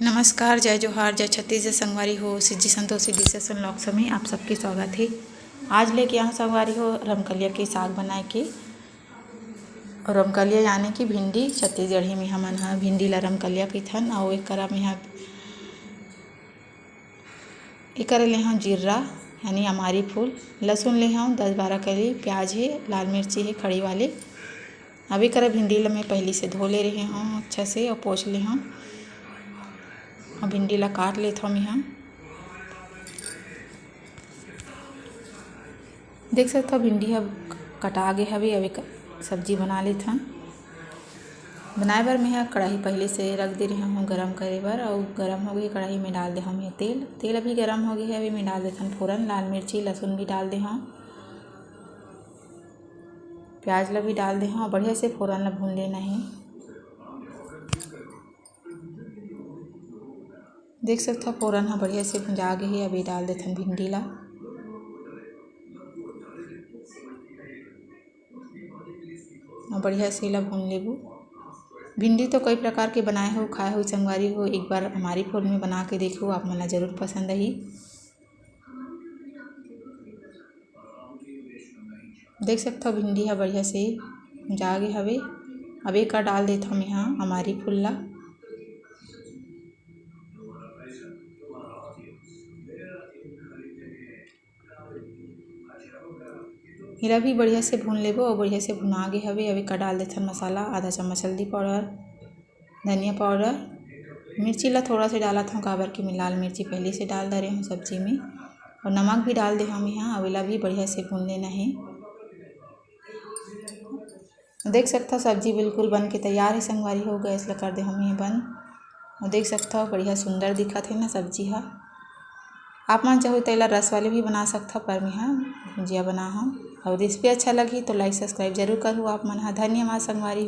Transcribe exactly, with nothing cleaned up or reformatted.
नमस्कार, जय जोहार, जय छत्तीसगढ़ संगवारी हो। सिज्जी संतोषी डिशेस एंड व्लॉग्स में आप सबके स्वागत हे। आज लेके आहूँ संगवारी हो रमकलिया के साग बनाए के। अउ रमकलिया यानी कि भिंडी, छत्तीसगढ़ी में हमन ह भिंडी ला रमकलिया कहिथन। अउ एकरा में ह, एकरा ले हूँ जीरा यानी अमारी फूल, लहसुन ले हूँ दस बारह कली, प्याज हे, लाल मिर्ची हे खड़ी वाली। अब एकरा भिंडी ला मैं पहली से धो ले रहे हूँ अच्छा से अउ पोंछ ले हूँ। अब भिंडी ला काट लेथव मैं ह। देख सकथव भिंडी ह कटा गे हवे। अब एक सब्जी बना लेथन। बनाए बर मैं ह कढ़ाई पहले से रख दे रहे हूँ गरम करे बर, अउ गरम हो गई कढ़ाई में डाल दे हूँ मैं तेल। तेल अभी गरम हो गई है, अभी मैं डाल देथन फोरन, लाल मिर्ची, लहसुन भी डाल दे हूँ, प्याज ला भी डाल दे हूँ। बढ़िया से फोरन ला भून लेना है। देख सकथव फोरन ह बढ़िया से भुंजा गे हे। अभी डाल देथन भिंडी ला अउ बढ़िया से एला भून लेबो। भिंडी तो कई प्रकार के बनाए हो, खाए हो संगवारी हो, एक बार अमारी फूल में बना के देखो, आप मन ला जरूर पसंद आही। देख सकथव भिंडी ह बढ़िया से भुंजा गे हवे। अब एकर डाल देथव मैं ह अमारी फूल ला। एला भी बढ़िया से भून लेबो अउ बढ़िया से भुना गे हवे। अब एकर डाल देथन मसाला, आधा चम्मच हल्दी पाउडर, धनिया पाउडर, मिर्ची ला थोड़ा से डालत हूँ, काबर कि मैं लाल मिर्ची पहले से डाल डरे हूँ सब्जी में, अउ नमक भी डाल दे हूँ मैं ह। अब एला भी बढ़िया से भून लेना है। देख सकथव सब्जी बिल्कुल बन के तैयार है संगवारी हो। गैस ला कर दे हूँ मैं बंद। अउ देख सकथव बढ़िया सुंदर दिखत है ना सब्जी ह। आप मन चाहो तो एला रस वाले भी बना सकथव, पर मैं ह भुजिया बना हूँ। अउ रेसिपी अच्छा लगही तो लाइक सब्सक्राइब जरूर करहु आप मन ह। धन्यवाद संगवारी हो।